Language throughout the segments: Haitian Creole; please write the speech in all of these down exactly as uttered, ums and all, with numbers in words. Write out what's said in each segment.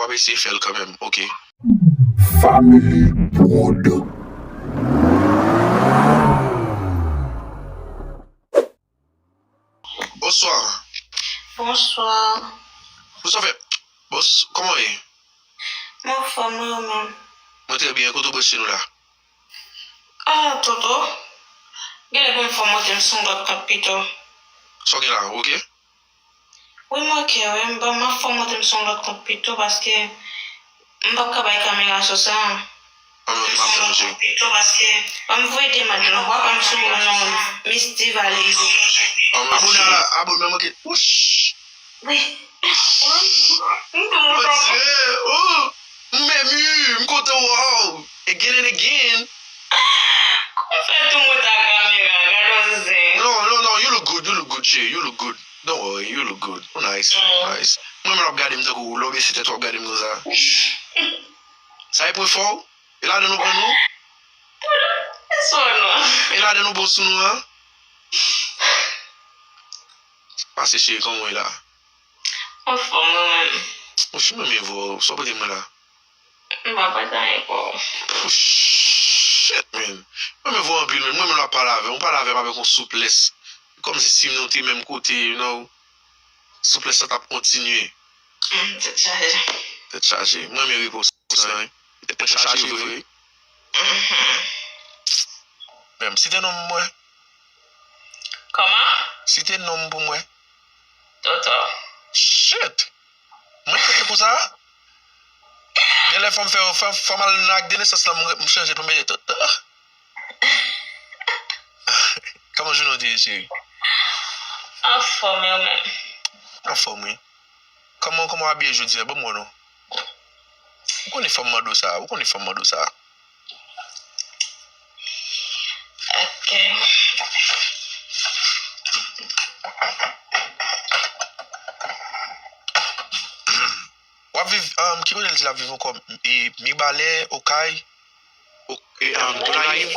W ap eseye fè l kanmenm, oke. Family Prod. Bonswa. Bonswa. Bonswa, fè. Bons, kòman w ye? Mwen anfòm, wi, ou menm? Mwen trè byen. Kote w branche nou la? Ah, Toto. Genlè pou m fè w monte m sou yon lòt kont pito. Sa w gen la, oke? Wi, m oke, wi. M ban, m ap fè w monte m sou yon lòt kont pito paske m p ap ka bay kamera sou sa. Ah, m ap tann ou, cheri. Ban m voye de mad la, w ap ban m sou non Miss Diva Lady. Ah, m ap abone a, abone, m manke. Wouch! Wi. M tou mouton. Mon Dieu, oh! M eme, m kontan, wow! Again and again. Kòman w fè tou mouton ak kamera? Gad yon zen. No, no, no, you look good, you look good, cheri, you look good. Don't worry, you look good. Ou nice, ou nice. Mwen menm w ap gade m tankou lè w bese tèt w ap gade m konsa. Sa e pwen fò w? E ladan nou pran nou? Tout, e sou nou. E ladan nou bon sou nou an? Pase cheri, kòman w ye la? Anfòm, ou menm? Mwen fin renmen vwa w. Sa w pote mwen la? M pa pote anyen pou ou. Oh, shit, man. Mwen renmen vwa w anpil, man. Mwen menm lè w ap pale avè m, ou pale avè m avèk yon souplès. Kòmsi si nou te menm kote, you know, souplès la t ap kontinye. Mm, tèt chaje. Tèt chaje. Mwen renmen repons sa, wi. Tèt mwen chaje vre. Mhm. Menm, site non m pou mwen. Kòman? Site non m pou mwen. Toto. Shit! Mwen rete konsa? Genlè fò m fè, fò, fò m al nan ak de nesans lan, m, m chanje pou m mete Toto. Kòman jounen w te ye, cheri? Anfòm, e ou menm? Anfòm, wi. Kòman, kòman w abiye jodi a? Ban m wè non. Ou konnen fò m mande w sa, ou konnen fò m mande w sa. Ok. W ap viv, um, ki kote l di l ap viv ankò? E, Mibalè, Okay? O-, e, um, Gonayiv?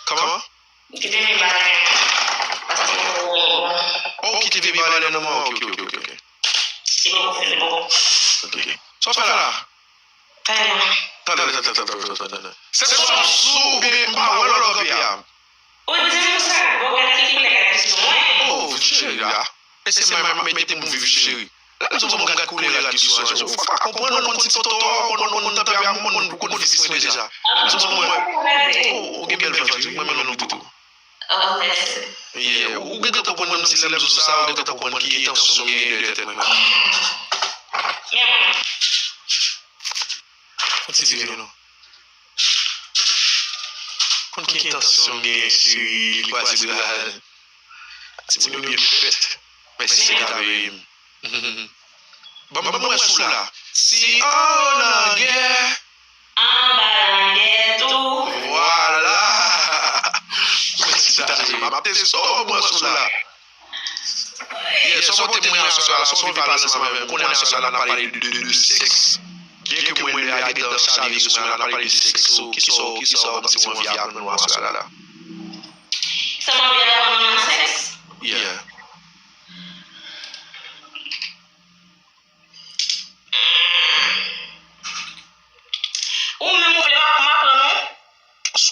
Kòman? Kite Mibalè. Paske, oh, ou kite Mibalè nan mwen? Ok, ok, ok, ok. Se bon, se bon. Ok. Sa w fè la? Tande, tande, tande, tande, tande. Se swa m sou oubyen m pa wè lòt bò a. Ou di m sa, bon, gade ki koulè gade sou mwen. Oh, cheri la. E se mwen m ap mete pou m viv, cheri. Lè m sou mwen, m gade koulè rad ki sou an, fò w pa konprann, mwen konn ti tòtò, mwen konn, mwen konn tanpè a, mwen konn, mwen konn vizis mwen deja. Lè m sou mwen, oh, ou gen bèl vant, wi, mwen menm non tou. Oh, mèsi. Yeah, ou gentan konprann menm si lè m di w sa, ou gentan konprann ki entansyon m genyen dèyè tèt mwen. Men. Fon ti vire non. Konn ki entansyon m genyen, cheri, li kwaze bra l. Timoun yo byen fèt. Mèsi, se ta veye m. Ban m, ban m wè si w la. Si an nan gè. Anba nan gè tou. Vwala. Mèsi, ta veye m. M ap teste w, ban m wè si w la. Yeah, sa w pote mwen aswè a la, sa w vin pale ansanm avè m. Ou konnen aswè a la, n ap pale de, de, de sèks. Byen ke mwen, lè a gentan chale sou mwen, n ap pale de sèks. So, kisa w, kisa w, kòmsi w anvi aprann nou aswè a la? Sa m anvi aprann nou nan sèks? Yeah. Ou menm ou vle m ap, m aprann ou?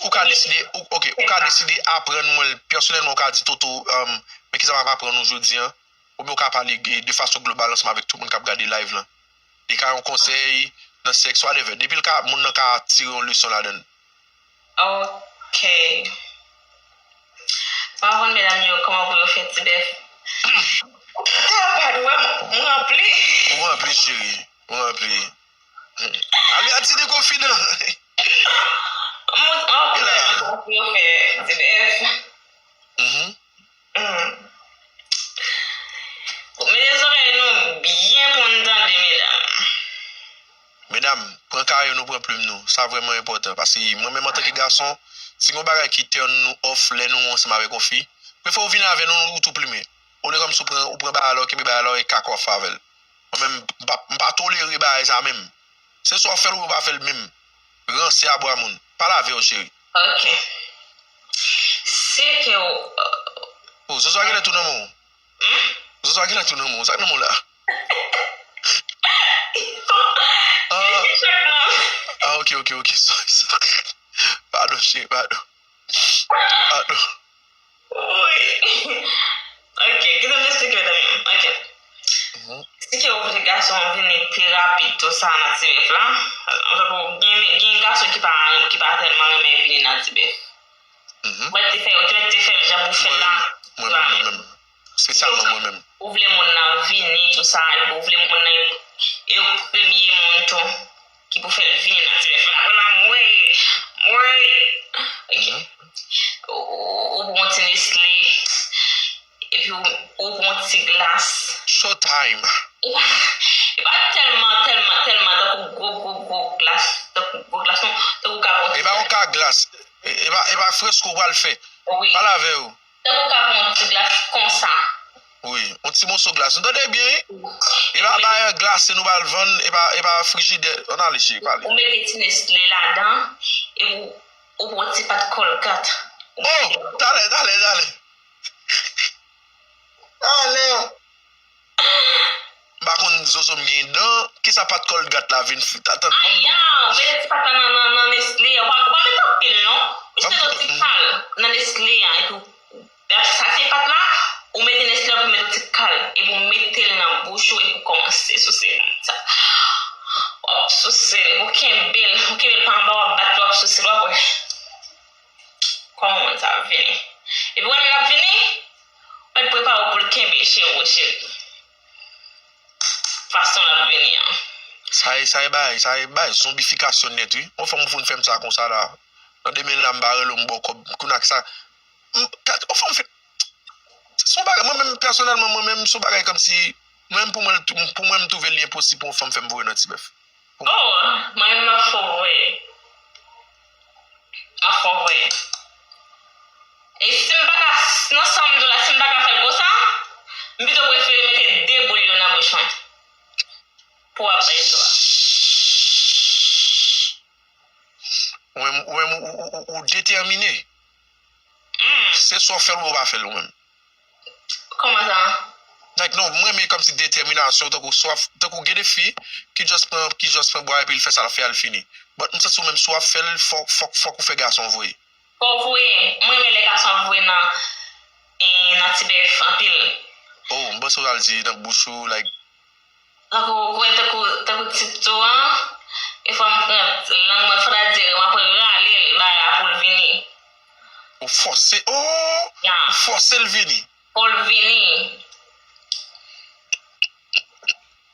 Ou ka deside, ou, ok, ou ka deside aprann mwen l pèsonèlman, ou ka di, Toto, um, men kisa m ap aprann ou jodi a? Oubyen ou ka pale, e, de fason global ansanm avèk tout moun k ap gade live lan. Li ka yon konsèy nan sèks, whatever. Depi l ka, moun nan ka tire yon leson ladan l. Ok. M ap aprann medam yo kòman pou yo fè ti bèf. Padon, m, m ranpli. Ou ranpli, cheri. Ou ranpli. Ale a ti dekonfinan. M, m ap aprann medam yo kòman pou yo fè ti bèf. Mhm. Hmm. Mete zòrèy nou byen pou n tande, medam. Medam, pran kaye nou, pran plim nou. Sa vrèman enpòtan. Paske mwen menm antanke gason, si gen yon bagay ki turn nou off lè nou ansanm avèk yon fi, prefere w vin avè nou, ou tou plimen. Olye kòmsi w pran, ou pran bagay la, ou kenbe bagay la, e kaka w ap fè avè l. Mwen menm, m pa, m pa tolere bagay sa menm. Se swa w fè l oubyen w pa fè l menm. Ranse a bwa moun. Pale avè yo, cheri. Ok. Se ke w. Oh, Zozwa genlè tou nan men w. Hmm? Zozwa genlè tou nan men w. Sa k nan men w la? Ok, ok, ok, sorry, sorry. Padon, cheri, padon. Padon. Wi. Ok, kite m esplike, medam yo. Ok. Si ke ou vle gason vini pi rapid, tou sa nan ti bèf la. Anfèt, gen, gen gason ki pa, ki pa tèlman renmen vini nan ti bèf. Ou mèt te fè, ou te mèt te fè l jan pou fè l la. Mwen menm, mwen menm, mwen menm. Espesyalman mwen menm. Ou vle moun nan vini, tou sa, epi ou vle moun nan e premye moun tou ki pou fè l vini nan ti bèf la. Apre la, mwen, mwen. Ok. Ou, ou, ou pran ti Nestlé, epi ou, ou pran ti glas. Showtime. E pa, e pa tèlman, tèlman, tèlman tankou gwo, gwo, gwo glas, tankou gwo glas, non, tankou ka pran ti. E pa yon ka glas. E, e pa, e pa fresko w pral fè. Wi. Pale avè yo. Tankou w ka pran yon ti glas konsa. Wi, yon ti moso glas. Nou tande byen, wi? E pa bagay glase nou pral vann, e pa, e pa frijidè. Ann ale, cheri, pale. Ou mete ti Nestlé ladan, epi ou, ou pran ti pat Colgate. Oh! Talè, talè, talè. Talè. M pa konn zozo m gen dan, kisa pat Colgate la vin fè? Tann, tann. Aya, ou mete ti pat la nan, nan, nan Nestlé a. Ou pa, ou pa mete anpil, non. Ou jis mete yon ti kal nan Nestlé a, epi w, sa se pat la, ou mete Nestlé a, epi w mete yon ti kal, epi w mete l nan bouch ou, epi w kòmanse souse konsa. W ap souse l, epi w kenbe l, ou kenbe l pa anba, w ap bat li, w ap souse l, w ap wè kòman moun sa ap vini. Epi w wè lè l ap vini, mèt prepare w pou l kenbe cheri w, cheri. Fason l ap vini an. Sa e, sa e bay, sa e bay zonbifikasyon nèt, wi. Yon fanm ou fin fè m sa konsa la. Nan demen la, m pa rele w, m ba w kòb. Kounye a sa. M, kat, yon fanm fin. Se yon bagay, mwen menm, pèsonèlman, mwen menm, se yon bagay kòmsi, mwen menm, pou mwen, pou mwen, m twouve li enposib pou yon fanm fè m voye nan ti bèf. Oh, mwen menm, m ap fè w voye. M ap fè w voye. E si m pa ka, nan sa m di w la, si m pa ka fè l konsa, m pito prefere mete de boul yo nan bouch mwen. Pou w ap bay dlo a. Ou menm, ou menm, ou, ou, ou, ou detèmine. Se swa w fè l oubyen w pa fè l ou menm. Kòman sa? Like, non, mwen renmen kòmsi detèminasyon, tankou swa, tankou gen de fi ki just pran, ki just pran bwa epi l fè sa l ap fè a, l fini. But m santi w menm si w ap fè l, fòk, fòk, fòk ou fè gason voye. Fò w voye. Mwen renmen lè gason ap voye nan, e, nan ti bèf anpil. Oh, m panse w al di nan bouch ou, like, Tankou, ou wè, tankou, tankou ti pito an, e fò m pran lang mwen, fò ta di, m ap rale l bay la pou l vini. Ou fòse, oh! Ya. Ou fòse l vini. Pou l vini.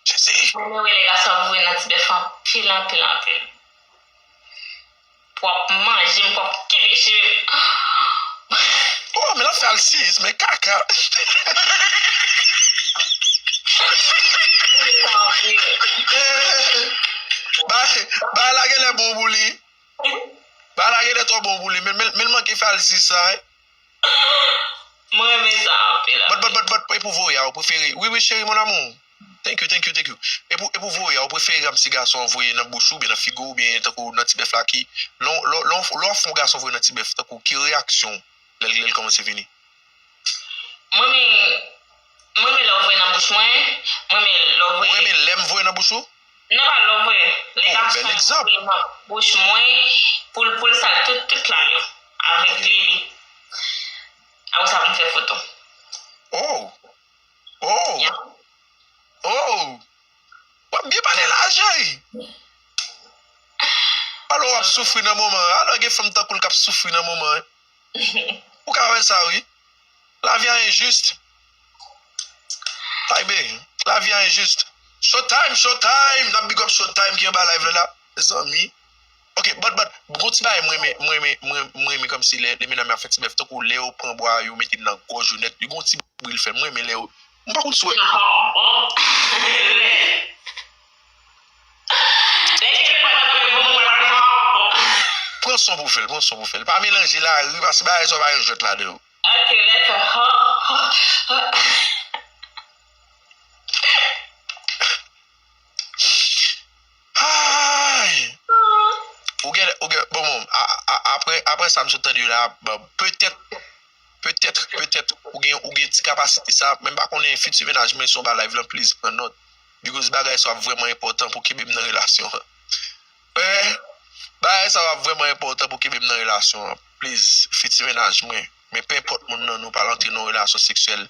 Jezi. Mwen renmen wè lè gason ap voye nan ti bèf anpil, anpil, anpil. Pou ap manje m, pou ap kenbe cheve m. Oh, men l ap fè alsiyis, men kaka. Bagay, bagay la genlè bon pou li. Bagay la genlè twò bon pou li, men, men, men l manke fè alsiyis sa, wi. Mwen renmen sa anpil. But, but, but, but, e pou voye a, ou prefere. Wi, wi, cheri, mon amour. Thank you, thank you, thank you. E pou, e pou voye a, ou prefere kòmsi gason an voye nan bouch ou, oubyen nan figi w, oubyen tankou nan ti bèf la ki, lè w, lè w, lè w, lè w ap fè yon gason voye nan ti bèf, tankou ki reyaksyon w lè l, lè l kòmanse vini? Mwen menm, mwen menm lè w voye nan bouch mwen, mwen menm lè w voye. Ou renmen lè m voye nan bouch ou? Non, pa lè w voye. Lè gason an voye nan bouch mwen, pou l, pou l sal tout, tout lam yo. Avèk li, li. Apre sa, pou m fè foto. Oh! Oh! Oh! W ap byen pale la, cheri! Alò w ap soufri nan moman an. Alò gen fanm tankou l k ap soufri nan moman an. Ou ka wè sa, wi. Lavi a enjis. Taybe, lavi a enjis. Showtime, Showtime! N ap big up Showtime ki anba live la la. Mezanmi. Ok, but, but, gon ti bagay mwen renmen, mwen renmen, mwen, mwen renmen kòmsi lè, lè medam yo ap fè ti bèf, tankou lè yo pran bwa, yo mete l nan gòj yo nèt, li gon ti bri l fè. Mwen renmen lè yo, m pa konn si w wè. Pran son pou fè l, pran son pou fè l. Pa melanje lari, paske bagay sa yo pa gen jwèt ladan yo. Ok, let's go. Ay! Ou gen, ou gen, bon, bon, a, a, apre, apre sa m sot tande yo la, bon, petèt, petèt, petèt, ou gen, ou gen ti kapasite sa, men m pa konnen fiti mennaj mwen si w pa live lan, please, pran nòt. Because bagay sa ap vrèman enpòtan pou kenbe m nan relasyon an. Eh, Bagay sa w ap vrèman enpòtan pou kenbe m nan relasyon an. Please, fiti mennaj mwen. Men penpòt moun nan nou pral antre nan yon relasyon seksyèl,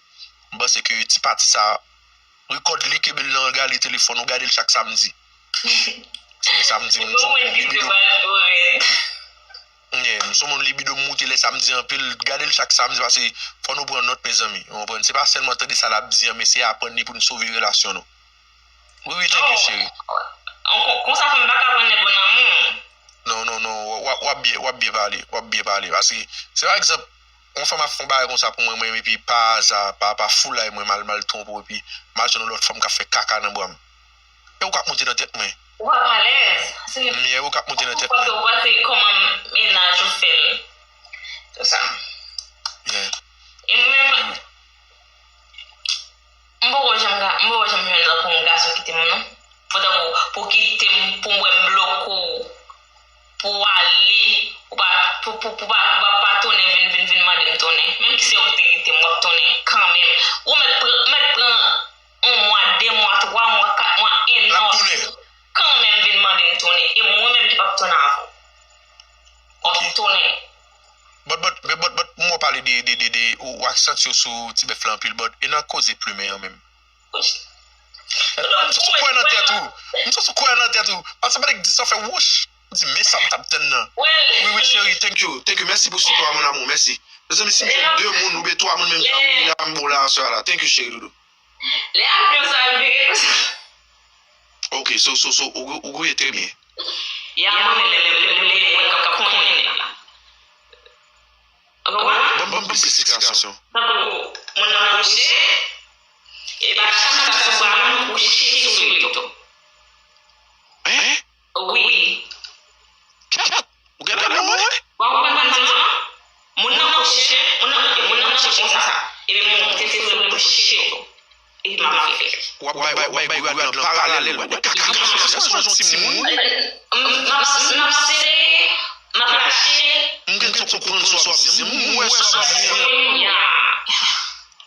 m panse ke ti pati sa, rekòd li, kenbe l nan gade telefòn ou, gade l chak samdi. Lè samdi, m se yon moun libido m moute lè samdi anpil, gade l chak samdi, paske fò nou pran nòt, mezanmi. Ou konprann? Se pa sèlman tande sa l ap di an, men se aprann li pou n sove relasyon nou. Wi, wi, thank you, cheri. Konsa fè m pa ka pran nèg an nan men. Non, non, non, w ap byen, w ap byen pale, w ap byen pale. Paske, se pa egzanp, yon fanm ap fè yon bagay konsa pou mwen, mwen, epi pa aza, pa, pa foulay mwen, m al, m al twonpe w, epi m al jwenn yon lòt fanm k ap fè kaka nan bra m. E ou k ap monte nan tèt mwen. Ou p ap alèz. Men e ou k ap monte nan tèt mwen. Ou panse kòman mennaj ou fè l. Se sa. E mwen menm, m poko janm, m poko janm jwenn tankou yon gason kite m non. Pou tankou, pou kite m, pou m wè m bloke w, pou w ale, ou pa, pou, pou, pou pa, pou pa, pa tounen, vin, vin, vin mande m tounen. Menm ki se ou ki te kite m, w ap tounen kanmenm. Ou mèt pran, mèt pran yon mwa, de mwa, twa mwa, kat mwa, en an, kanmenm vin mande m tounen. E mwen menm ki p ap tounen avè w. W ap tounen. But, but, but, but, but, mwen pale de, de, de, de, ou, ou aksantiye w sou ti bèf la anpil, but, e nan koze plimen an menm. M santi w kwè nan tèt ou. M santi w kwè nan tèt ou. Paske m pa t di sa fè wouch. M di, men sa m t ap tann nan. Wi, wi, cheri, thank you. Thank you. Mèsi pou sipò a, mon amour. Mèsi. Mezanmi, si m jwenn de moun oubyen twa moun menm jan ou ye la, m bon la aswè a la. Thank you, cheri doudou. Lè avyon sa ap vire konsa. Ok, so, so, so, ou, ou gouye trè byen. Ya mwen, lè, lè, lè, lè, mwen k ap konnen la. Ou konprann? Ban m, ban m plis eksplikasyon. Tankou, moun nan kouche, e pa chak sa sou bra m kouche sou li tou. Hein? Wi. Kèt! Ou gen lanmou, wi! W ap konprann sa m di w lan? Moun nan kouche, moun nan, ok, moun nan kouche konsa. Epi m monte sou li, m kouche tou. Epi m ap fè. W ap bay, w ap bay gwad lan paralèl, w ap bay kaka, w ap bay kaka, w ap bay kaka. M ap, m ap sere, m ap lache. M gen tan konprann sa w ap di. M wè sa w ap di.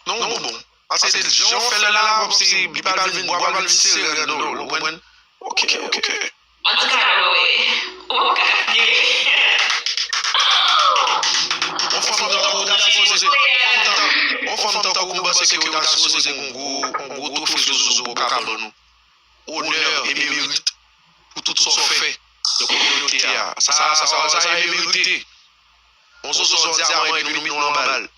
Non, bon, bon. Paske jan w fè l la, kòmsi li pral vin, bwa pral vin sere, non, ou konprann? Ok, ok. An tou ka, wi. Ou pa ka vire. Yon fanm tankou w ta sipoze, yon fanm tankou w panse ke w ta sipoze gen yon gwo, yon gwo twofe zozo pou w ka ban nou. Onè e merit pou tout sa w fè nan kominote a. Sa, sa, sa, sa e merite. Yon zozo dyaman epi nou met nou anba l.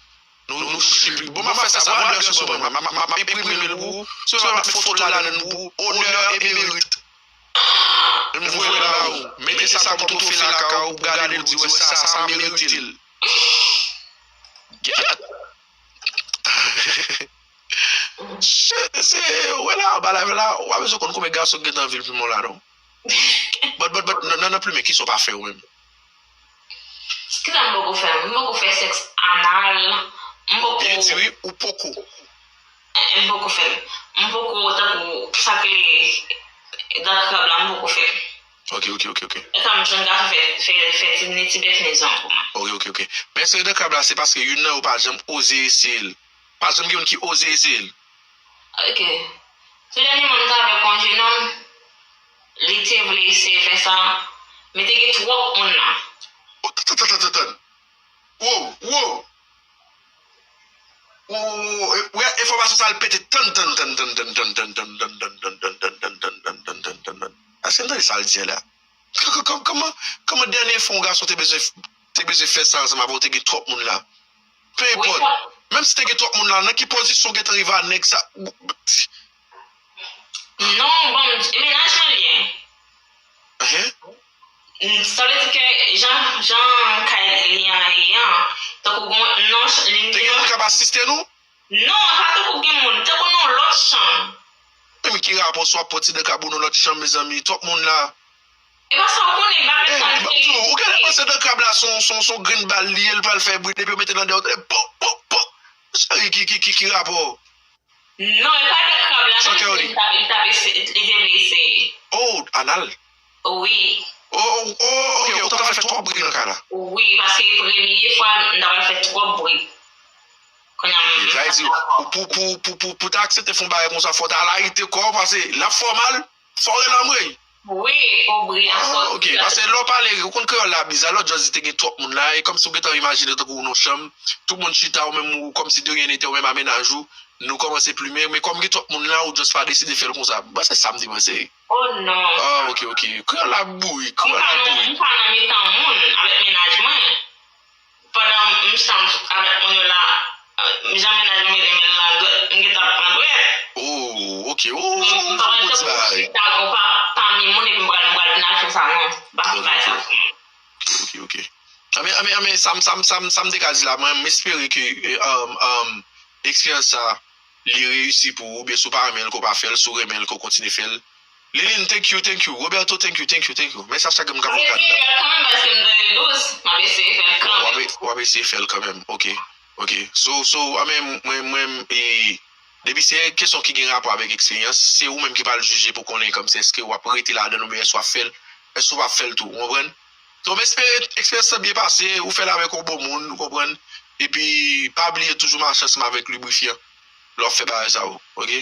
Nou, nou chouchou epi, bon, m ap fè sa, bon, adrès ou ban mwen, m ap, m ap, m ap enprime l pou ou, sou m ap met foto ladan l pou ou, onè e merit. M voye l ba ou. Mete sa kòm twofe lakay ou, pou gade l, ou di, wè sa, sa merite l. Gèt! Se, se, wè la, anba live la, ou pa bezwen konn konbyen gason ki gentan anvi l plimen w la, non. But, but, but, nan, nan, nan plimen, kisa w pa fè ou menm? Kisa m poko fè? M poko fè sèks anal. M poko. Byen di wi, ou poko. Eh, m poko fè l. M poko, tankou, sa k rele dan krab la, m poko fè l. Ok, ok, ok, ok. E sa m jwenn gason fè, fè, fè ti, ni ti bèf ni zan pou mwen. Ok, ok, ok. Men sere dan krab la, se paske youn nan yo pa janm oze eseye l. Pa janm gen youn ki oze eseye l. Ok. Sou dènyèman, m t avèk yon jenòm, li te vle eseye fè sa, men te gen twòp moun nan. Tann, tann, tann, tann, tann. Wow, wow. Wow, wow, wow. Wè, enfòmasyon sa l pete. Tann, tann, tann. Èske n tande sa l di a la? Kòman, kòman dènye fwa yon gason te bezwen, te bezwen fè sa ansanm avè w, te gen twòp moun la? Peu importe. Menm si te gen twòp moun la, nan ki pozisyon w gentan rive a nèg sa? Non, bon, mennaj mwen li ye. Sa vle di ke jan, jan kay li an ye an, tankou gon non, li te gen. Te gen moun k ap asiste nou? Non, pa tankou gen moun, tankou nan lòt chanm. Men ki rapò sou ap pran ti dan krab ou nan lòt chanm, mezanmi, twòp moun la. E pa sa ou konnen, m pa met sa m di w, ou genlè panse dan krab la se yon, se yon, se yon grenn bal li ye, l pral fè bri, depi yo mete l anndan, yo tande pop, pop, pop. Cheri, ki, ki, ki, ki rapò? Non, e pa dan krab la, non, li t ap, li t ap eseye, li te vle eseye. Oh, anal? Wi. Oh, oh, oh, ok, ou t ap fè twòp bri nan kay la. Wi, paske premye fwa, m t ap fè twòp bri. Kounye a, m. Sa vle di, pou, pou, pou, pou, pou, pou ta aksepte fè yon bagay konsa, fò w ta layite kò w, paske l ap fè w mal, fò w rele anmwey. Wi, fò w briyan, fò Ah, ok. Paske lè w pale, ou konn kreyòl la bizarre, lòt jòs di te gen twòp moun la, e kòmsi w gentan imajine tankou w nan yon chanm, tout moun chita, ou menm ou kòmsi de rien n'était, ou menm a mennaj ou, nou kòmanse plimen, men kòm gen twòp moun la, ou jòs pa deside fè l konsa. Bon, se sa m te panse. Oh non. Ah, ok, ok. Kreyòl la bourik, kreyòl la bourik. M pa nan mitan moun avèk mennaj mwen. Pandan m sanm avèk moun yo la, jan mennaj mwen mete men l nan dwèt, m gentan ap pran dwèt. Oh, ok. Oh, oh, oh, ti bagay. Chita gon pa pami moun epi m pral m pral vin al fè sa non. M pa fè bagay sa. Ok, ok, ok. Anben, anben, anben, sa m, sa m, sa m, sa m te ka di la, mwen, m espere ke, eh, um, um, eksperyans sa, li reyisi pou ou, oubyen si w pa renmen l, ke w pa fè l, si w renmen l, ke w kontinye fè l. Liline, thank you, thank you. Roberto, thank you, thank you, thank you. Mèsi a chak moun k ap vin kandida. M ap eseye fè l kanmenm paske m tande l dous. M ap eseye fè l kanmenm. W ap eseye fè l kanmenm. Ok. Ok. So, so, a men, mwen, mwen, e, depi se kesyon ki gen rapò avèk eksperyans, se ou menm ki pral jije pou konnen kòmsi èske w ap rete ladan l oubyen èske w ap fè l, èske w p ap fè l tou. Ou konprann? So, m espere eksperyans lan byen pase, ou fè l avèk yon bon moun, ou konprann? Epi, pa bliye toujou mache ansanm avèk librifyan. Lè w ap fè bagay sa yo, ok?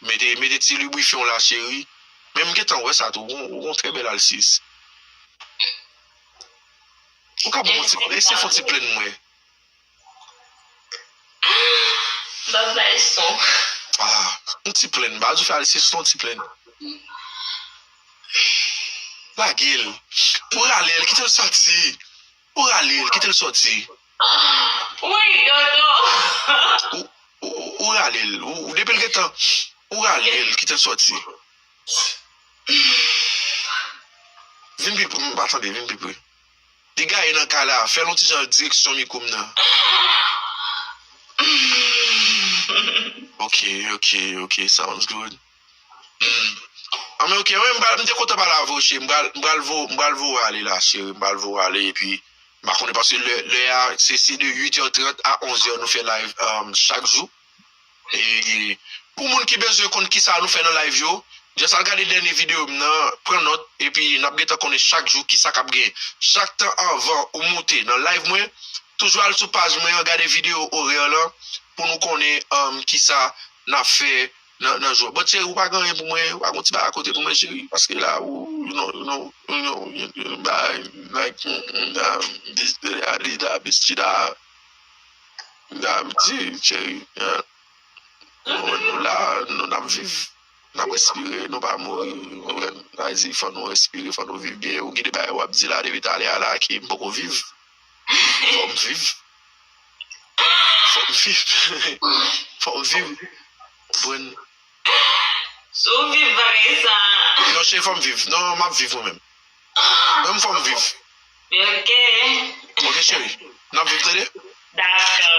Mete, mete ti librifyan w la, cheri. Men m gentan wè sa tou, ou, ou gon trè bèl alsis. Ou ka ban m yon ti, eseye fè yon ti plenn mwen. M ap bay son. Ah, yon ti plenn. Baz ou fè alsis, fè yon ti plenn. Lage l. Ou rale l, kite l soti. Ou rale l, kite l soti. Wi, Dodo. Ou, ou, ou rale l. Ou, depi l gentan, ou rale l, kite l soti. Vin pi pre, m pa tande, vin pi pre. Li gaye nan kay la, fè l yon ti jan direksyon mikwo m nan. Ok, ok, ok, sounds good. Hmm. Ah, men ok, mwen, m pral, m te kontan pale avè w, cheri. M pral, m pral vo, m pral voye w ale la, cheri. M pral voye w ale, epi, m pa konnen, paske lè, lè a, se, se de uit è trant a onz è, nou fè live, um, chak jou. E, pou moun ki bezwen konn kisa nou fè nan live yo, just al gade dènye videyo m nan, pran nòt, epi n ap gentan konnen chak jou kisa k ap gen. Chak tan anvan ou moute nan live mwen, toujou al sou paj mwen an, gade videyo orè lan, pou nou konnen, um, kisa n ap fè nan, nan jou. Bon, cheri, ou pa gen anyen pou mwen, ou pa gen yon ti bagay akote pou mwen, cheri? Paske la, ou, you know, you know, you know, you, you, bagay, like, mm, mm, ah, this, the, ah, this, that, bitch, that, that, cheri, ah. Bon, nou la, nou, n ap viv, n ap respire, nou pa mouri, ou konprann? Sa vle di, fò nou respire, fò nou viv byen. Ou gen de bagay w ap di la, depi talè a la, ke m poko viv. Fò m viv. Fò m viv. Fò m viv. Bon. Si w viv bagay sa. Non, cheri, fò m viv. Non, m ap viv mwen menm. Mwen menm fò m viv. Ok. Ok, cheri. N ap viv, tande? Dakò.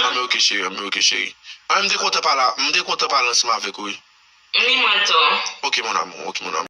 Anben, ok, cheri. Anben, ok, cheri. Anben, m te kontan pale, m te kontan pale ansanm avèk ou, wi. Ni mwen tou. Ok, mon amour. Ok, mon amour.